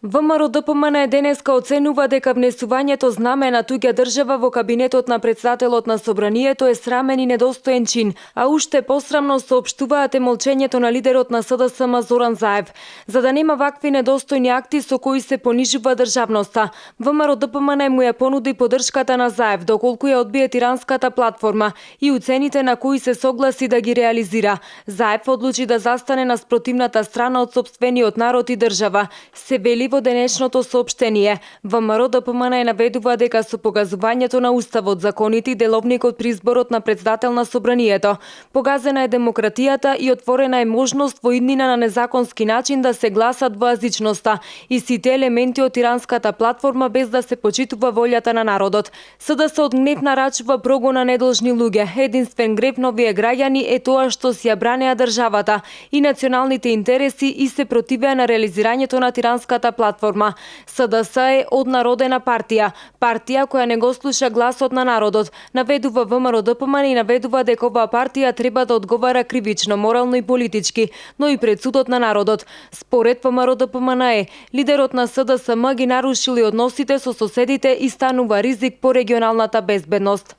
ВМРО-ДПМН денеска оценува дека внесувањето знаме на туѓа држава во кабинетот на председателот на собранието е срамен и недостоен чин, а уште посрамно соопштуваат молчењето на лидерот на СДСМ Зоран Заев. За да нема вакви недостојни акти со кои се понижува државноста, ВМРО-ДПМН му ја понуди поддршката на Заев доколку ја одбие тиранската платформа и уцените на кои се согласи да ги реализира. Заев одлучи да застане на спротивната страна од сопствениот народ и држава. Се вели во денешното соопштение. ВМРО-ДПМН наведува дека со погазувањето на уставот, законите и деловникот при изборот на председател на собранието, погазена е демократијата и отворена е можност во иднина на незаконски начин да се гласа двојазичноста и сите елементи од тиранската платформа без да се почитува волјата на народот. СДС од гнев нарачува прогон на недолжни луѓе. Единствен грев на овие граѓани е тоа што си ја бранеа државата и националните интереси и се противеа на реализирањето на тиранската платформа. СДС е однародена партија која не го слуша гласот на народот, наведува ВМРО-ДПМН и наведува дека оваа партија треба да одговара кривично, морално и политички, но и пред судот на народот. Според ВМРО-ДПМН лидерот на СДСМ ги нарушил и односите со соседите и станува ризик по регионалната безбедност.